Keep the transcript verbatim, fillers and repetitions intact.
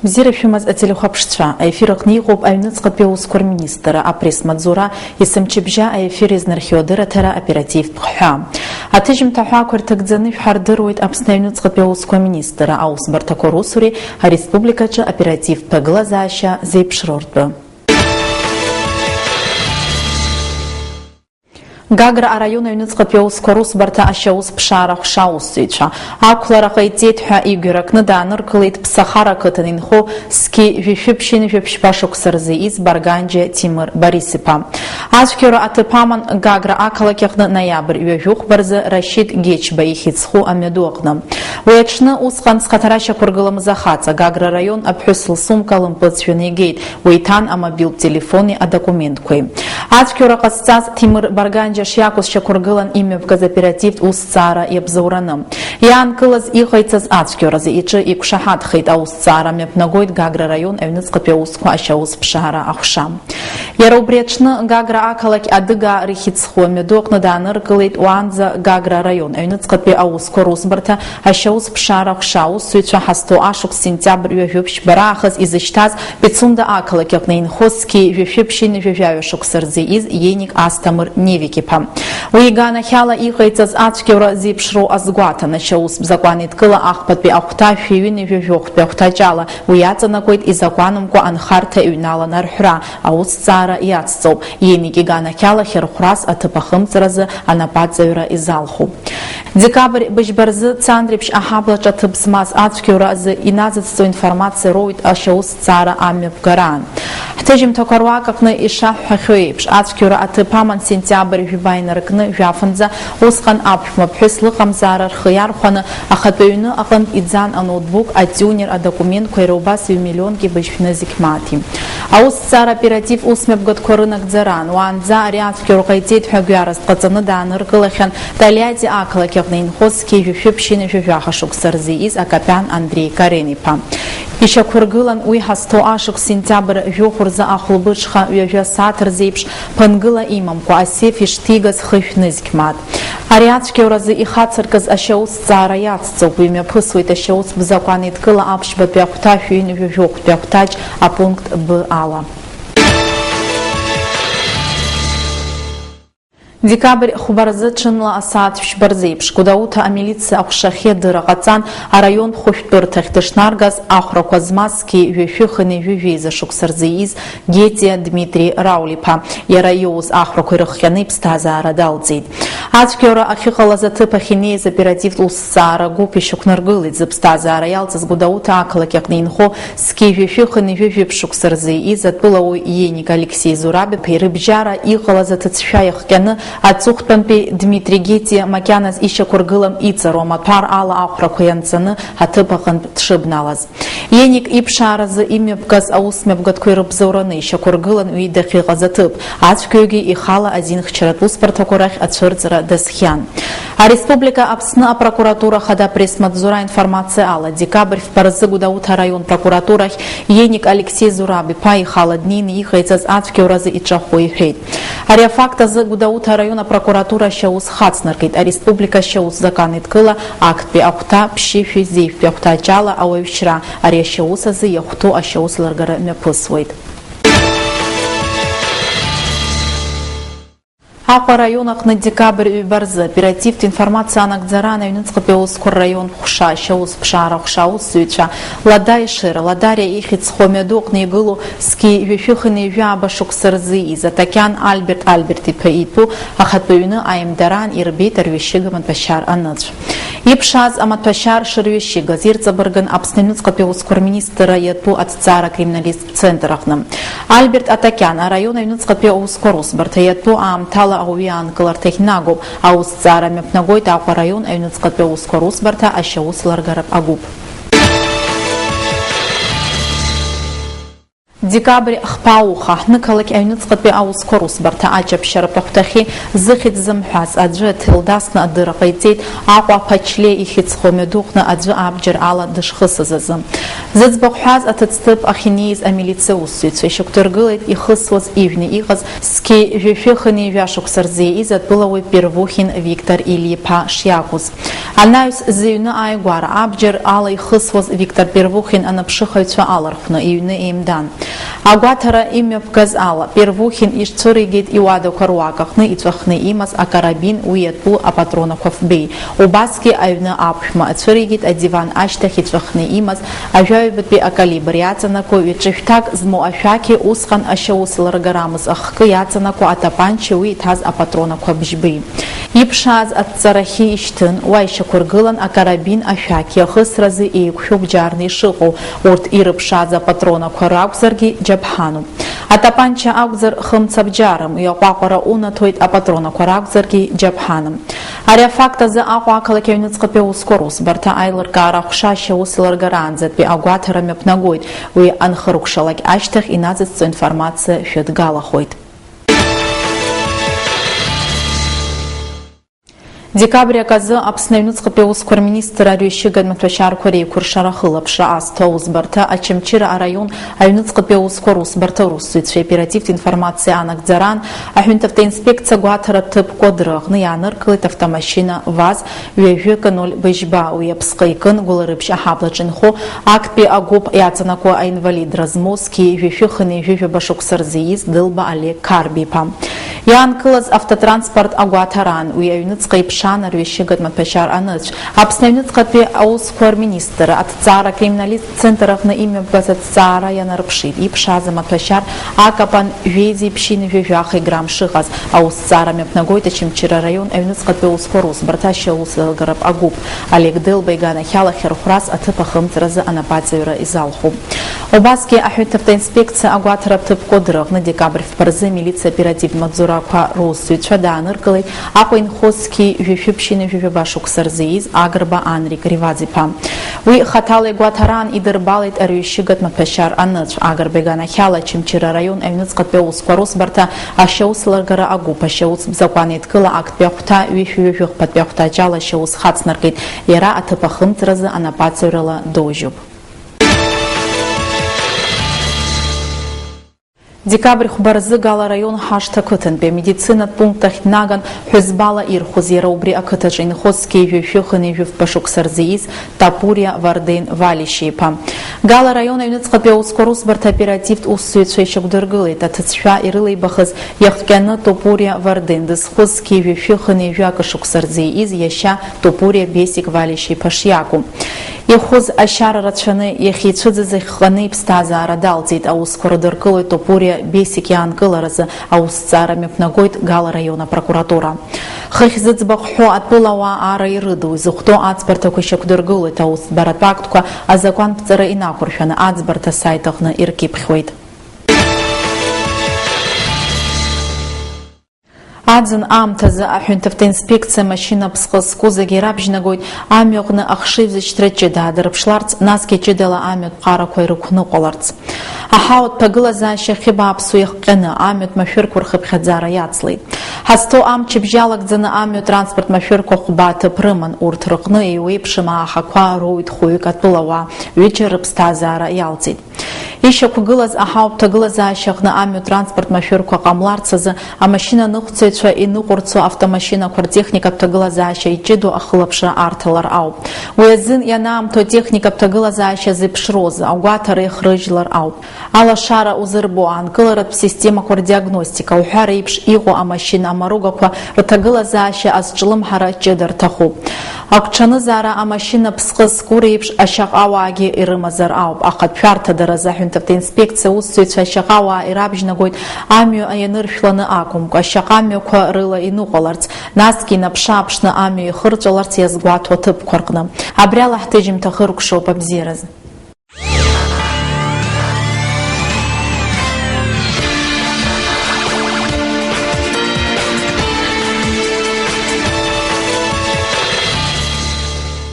Бзиара шәымаз, ателехәаԥшцәа, аефир аҟны иҟоуп аҩныҵҟатәи аусқәа рминистрра апресс-маҵзура, есымчыбжьа аефир изнархиоу адырраҭара «Оперативтә хҳәаа». Аҭыжьымҭа аҳәаақәа ирҭагӡаны шәҳардыруеит Аԥсны аҩныҵҟатәи аусқәа рминистрра аусбарҭақәа русуреи ареспубликаҿы аоперативтә ҭагылазаашьа зеиԥшроу ртәы. Гагра араион аҩныҵҟатәи аусқәа русбарҭа ашьаус ԥшаара ҟәша аусзуҩцәа. Ақәлара ҟаиҵеит ҳәа игәра кны дааныркылеит Ԥсахара ақыҭан инхо зқьи жәшәи ԥшьынҩажәи жәаба шықәса рзы ииз Барганџьиа Ҭемыр Борис-иԥа. Ацәгьоура аҭыԥ аман Гагра ақалақь аҟны ноиабр ҩажәи хәба рзы Рашьыҭ Гечба ихьӡ зху амҩаду аҟны. Уи аҽны усҟан зхаҭара шьақәыргыламыз ахаҵа Гагра араион аԥҳәыс лсумка лымпыҵшәаны игеит. Уи иҭан амобилтә телефони адокументқәеи. Ацәгьоура ҟазҵаз Ҭемыр Барганџьиа шиакәыз шьақәыргылан имҩаԥгаз оперативтә усҭҵаара иабзоураны. Иаанкылаз иҟаиҵаз ацәгьоуразы иҿы иқәшаҳаҭхеит аусҭҵаара мҩаԥнагоит Гагра араион аҩныҵҟатәи аусқәа ашьаус ԥшаара аҟәша. Иара убри аҽны Гагра ақалақь Адыгаа рыхьӡ зху амҩаду аҟны дааныркылеит уаанӡа Гагра араион аҩныҵҟатәи аусқәа русбарҭа ашьаус ԥшаара ҟәша аусзуҩцәа ҳазҭоу ашықәс сентиабр ҩажәи ԥшьба раахыс изышьҭаз Пицунда ақалақь аҟны инхо зқьи жәшәи ԥшьынҩажәи жәаҩа шықәса рзы ииз Еник Асҭамыр Невик-иԥа. Уи иганахьала иҟаиҵаз ацәгьоура зеиԥшроу азгәаҭан, ашьаус закәанеидкыла ахԥатәи ахәҭа шәи ҩынҩажәи жәохәтәи ахәҭаҷ ала уи иаҵанакуеит изакәанымкәа анхарҭа иҩналан арҳәра, аусҭҵаара иацҵоуп. Еник иганахьала хьырхәрас аҭыԥ ахымҵразы анапаҵаҩра изалхуп. Декабрь быжьба рзы Цандрыԥшь аҳаблаҿы аҭыԥ змаз ацәгьоура азы иназыҵҵо информациа роуит ашьаусҭҵаара амҩаԥгараан. Ҳҭыжьымҭақәа руак аҟны ишаҳҳәахьоу еиԥш, ацәгьоура аҭыԥ аман сентиабр жәаба инаркны жәафынӡа, усҟан аԥшәма ԥҳәыс лыҟамзаара рхы иархәаны, ахатәы ҩны аҟынтә иӡан аноутбук, атиунер, адокументқәа, иара убас ҩ-миллионки быжьшәи нызқь мааҭи. Аусҭҵаара оператив усмҩаԥгатәқәа рынагӡараан, уаанӡа ари ацәгьоура ҟаиҵеит ҳәа гәҩарас дҟаҵаны дааныркылахьан Тольятти ақалақь аҟны инхоз зқьи жәшәи ԥшьынҩажәи жәаха шықәса рзы ииз акапиан Андреи Карен-иԥа. Ишьақәыргылан уи ҳазҭоу ашықәс сентиабр жәохә рзы ахәылбыҽха ҩажәа асааҭ рзеиԥш ԥынгыла имамкәа асеф ишҭигаз хышә нызқь мааҭ. Ари ацәгьоуразы ихацыркыз ашьаусҭҵаара иацҵоуп, имҩаԥысуеит ашьаус закәанеидкыла аԥшьбатәи ахәҭа шәи ҩынҩажәи жәохәтәи ахәҭаҷ апункт Б ала. Декабрь хәба рзы ҽынла асааҭ шәба рзеиԥш Гәдоуҭа амилициа аҟәшахьы адырра ҟаҵан, араион хәышәтәырҭахь дышнаргаз ахәрақәа змаз зқьи жәшәи хынҩажәи жәеиза шықәса рзы ииз Гетиа Дмитри Рауль-иԥа, иара иоуз ахәрақәа ирыхҟьаны иԥсҭазаара далҵит. Ацәгьоура ахьыҟалаз аҭыԥ ахь инеиз оперативтә усҭҵаара гәыԥ ишьақәнаргылеит зыԥсҭазаара иалҵыз Гәдоуҭа ақалақь аҟны инхо зқьи жәшәи хынҩажәи жәиԥшь шықәса рзы ииз атәылауаҩ Еник Алексеи Зураб-иԥеи рыбжьара иҟалаз аҭыӡшәа иахҟьаны, аҵыхәтәантәи Дмитри Гетиа макьаназ ишьақәыргылам иҵару амаҭәар ала ахәрақәа ианҵаны аҭыԥ аҟынтә дшыбналаз. Еник иԥшааразы имҩаԥгаз аусмҩаԥгатәқәа ирыбзоураны ишьақәыргылан уи дахьыҟаз аҭыԥ. Ацәгьоугьы ихала азинхьчаратә усбарҭақәа рахь ацәырҵра дазхиан. Ареспублика Аԥсны апрокуратура хада апресс-маҵзура информациа ала, декабрь фба рзы Гәдоуҭа араион прокуратурахь Еник Алексеи Зураб-иԥа ихала днеины иҟаиҵаз ацәгьоуразы иҿахәы иҳәеит. Ари афакт азы Гәдоуҭа араион апрокуратура ашьаус хацнаркит, ареспублика ашьаус заканеидкыла актәи ахәҭа ԥшьышәи зеижәтәи ахәҭаҷ ала ауаҩшьра, ари ашьаус азы иахәҭоу ашьаус ларгара мҩаԥысуеит. Аҟәа араион аҟны декабрь ҩба рзы оперативтә информациа анагӡараан аҩныҵҟатәи аусқәа рраион ҟәша ашьаус ԥшаара ҟәша аусзуҩцәа Ладаи Шера, Ладариа ихьӡ зху амҩаду аҟны игылоу зқьи жәшәи хынҩажәи жәаба шықәса рзы ииз Атакиан Альберт Альберт-иԥа итәу ахатәы ҩны аимдараан ирбеит арҩашьыга маҭәашьар аныцә. Иԥшааз амаҭәашьар шырҩашьыгаз ирҵабыргын Аԥсны аҩныҵҟатәи аусқәа рминистрра иатәу аҭҵаара акриминалисттә центр аҟны. Альберт Атакиан араион аҩныҵҟатәи аусқәа русбарҭа иатәу аамҭала ауаҩы аанкыларҭахь днагоуп. Аусҭҵаара мҩаԥнагоит Аҟәа араион аҩныҵҟатәи аусқәа русбарҭа ашьаус ларгаратә агәыԥ. Декабрь хԥа ауха, ҳнықалақь аҩныҵҟатәи аусқәа русбарҭа аҷаԥшьаратә ахәҭахьы зыхьӡ зымҳәаз аӡәы аҭел дасны адырра ҟаиҵеит Аҟәа Ԥачле ихьыӡхо мҩадуқәны аӡәы абџьар ала дышхысыз азы. Зыӡбахә ҳәаз аҭыӡҭыԥ ахьинеиз амилициа усзуҩцәа ишьақәдыргылеит ихысуаз ижәны иҟаз зқьи жәшәи хынеи жәа шықәса рзы ииз атәылауаҩ Первухин Виктор Ильиԥа шиакәыз. Анаҩс зыҩны ааигәара абџьар ала ихысуаз Виктор Первухин анаԥшыхаҩцәа алархәны иҩны еимдан. Агәаҭара имҩаԥгаз ала, Первухин ицәыригеит иуадақәа руак аҟны иҵәахны имаз акарабин, уи иатәу апатронақәа фбеи. Убасгьы аҩны аԥшәма ацәыригеит адиван ашьҭахь иҵәахны имаз ажәаҩбатәи акалибр иаҵанакуа ҩаҿышәҭак змоу ашәақьи, усҟан ашьаус ларгарамыз ахкы иаҵанакуа атапанчеи уи иҭаз апатронақәа бжьбеи. Иԥшааз аҭҵарахьы ишьҭын, уа ишьақәыргылан акарабин ашәақь иахысразы еиқәшәо бџьарны ишыҟоу, урҭ ирыԥшааз апатронақәа ракәзаргьы џьаԥҳануп. Атапанча акәзар, хымца бџьарым, иаҟәаҟәара унаҭоит, апатронақәа ракәзаргьы џьаԥҳаным. Ари афакт азы Аҟәа ақалақь аҩныҵҟатәи аусқәа русбарҭа аилыркаара аҟәша ашьаус ларгараанӡатәи агәаҭара мҩаԥнагоит, уи анхыркәшалак ашьҭахь инацызҵо информациа шәыдгалахоит. Декабрь аказы Аԥсны аҩныҵҟатәи аусқәа рминистр арҩашьыгатә маҭәашьарқәа реиқәыршара ахылаԥшра азҭо аусбарҭа Очамчыра араион аҩныҵҟатәи аусқәа русбарҭа русзуҩцәеи оперативтә информациа анагӡараан аҳәынҭавтоинспекциа гәаҭара ҭыԥ Кәыдры аҟны иааныркылеит автомашьына ВАЗ ҩажәи ноль быжьба, уи аԥсҟы икын Гәылрыԥшь аҳаблаҿ инхо актәи агәыԥ иаҵанакуа аинвалидра змоу зқьи жәшәи хынеи жәаба шықәса рзы ииз Дылба Олег Қарбеиԥа. Иаанкылаз автотранспорт агәаҭараан уи аҩныҵҟа иԥшаан арҩашьыгатә маҭәашьар аныцә. Аԥсны аҩныҵҟатәи аусқәа рминистр аҭҵаара акриминалисттә центр аҟны имҩаԥгаз аҭҵаара ианарԥшит, иԥшааз амаҭәашьар акапан жәеизеи ԥшьынҩажәи жәаха грамм шыҟаз. Аусҭҵаара мҩаԥнагоит Очамчыра араион аҩныҵҟатәи аусқәа русбарҭа ашьаус еилгаратә агәыԥ. Олег Дылба иганахьала ахьырхәрас аҭыԥ ахымҵразы анапаҵаҩра изалхуп. Убасгьы аҳәынҭавтоинспекциа агәаҭара ҭыԥ Кәыдры аҟны декабрь фба рзы амилициа оперативтә маҵзурақәа русзуҩцәа дааныркылеит Аҟәа инхо зқьи жәшәи ԥшьынҩажәи жәаба шықәса рзы ииз Агрба Анрик Риваз-иԥа. Уи хаҭала игәаҭараан идырбалеит арҩашьыгатә маҭәашьар аныцә. Агрба иганахьала Очамчыра араион аҩныҵҟатәи аусқәа русбарҭа ашьаус еилыргара агәыԥ ашьаус бзакәан еидкыла актәи ахәҭа ҩышәи ҩажәи хԥатәи ахәҭаҷ ала ашьаус хацнаркит. Иара аҭыԥ ахымҵразы анапаҵаҩрала доужьуп. Декабрь хәба рзы Гала араион Ҳашҭа ақыҭантәи амедицинатә пункт ахь днаган ҳәызбала ирхәыз, иара убри ақыҭаҿы инхоз зқьи жәшәи хынеи жәафба шықәса рзы ииз Тапуриа Варден Валишьа-иԥа. Гала араион аҩныҵҟатәи аусқәа русбарҭа оперативтә усзуҩцәа ишьақәдыргылеит аҭыӡшәа ирылеибахыз иахҟьаны Топуриа Варден дызхәыз зқьи жәшәи хынеи жәакы шықәса рзы ииз иашьа Топуриа Бесик Валишьа-иԥа шиакәу. Ихәыз ашьара рацәаны иахьицәыӡыз ахьҟаны иԥсҭазаара далҵит. Аусқәа рыдыркылоит Топуриа Бесик иаанкыларазы аусҭҵаара мҩаԥнагоит Гала араион апрокуратура. Хыхь зыӡбахә ҳәо атәылауаа ара ирыду, изыхәҭоу аӡбарҭақәа шьақәдыргылоит, аусӡбаратә актқәа азакәанԥҵара инақәыршәаны аӡбарҭа асаит аҟны иркьыԥхьуеит. Аӡын аамҭазы аҳәынҭавтоинспекциа машьына ԥсҟы зқәу зегьы ирабжьнагоит амҩаҟны ахшыҩзышьҭра ҷыда аадырԥшларц, насгьы ҷыдала амҩатә ҟарақәа ирықәныҟәаларц. Аҳауатә ҭагылазаашьа ахьыбааԥсу иахҟьаны амҩатә машәырқәа рхыԥхьаӡара иацлеит. Ҳазҭоу амчыбжь алагӡаны амҩа транспорт машәырқәа хәба аҭыԥ рыман, урҭ рыҟны еиуеиԥшым аахақәа роуит хәҩык атәылауаа, ҩыџьа рыԥсҭазаара иалҵит. Ишьақәгылаз аҳауатә ҭагылазаашьа аҟны амҩа транспорт машәырқәа ҟамларц азы амашьынаныҟәцаҩцәа иныҟәырцо автомашьынақәа ртехникатә ҭагылазаашьа иҷыдоу ахылаԥшра арҭалар ауп. Уи азын ианаамҭоу атехникатә ҭагылазаашьа зеиԥшроу азы агәаҭара иахрыжьлар ауп. Алашара узырбо аанкыларатә системақәа рдиагностика, уҳәа реиԥш иҟоу амашьына амаругақәа рҭагылазаашьа азҿлымҳара ҷыда рҭахуп. Агәҽанызаара амашьына ԥсҟы зқәу реиԥш ашьаҟауаагьы ирымазар ауп. Ахатә шәарҭадаразы аҳәынҭавтоинспекциа аусзуҩцәа ашьаҟауаа ирабжьнагоит амҩа ианыршәланы акәымкәа, ашьаҟамҩақәа рыла иныҟәаларц, насгьы инаԥш-ааԥшны амҩа ихырҵәаларц иазгәаҭоу аҭыԥқәа рҟны. Абри ала ҳҭыжьымҭа хыркәшоуп абзиаразы.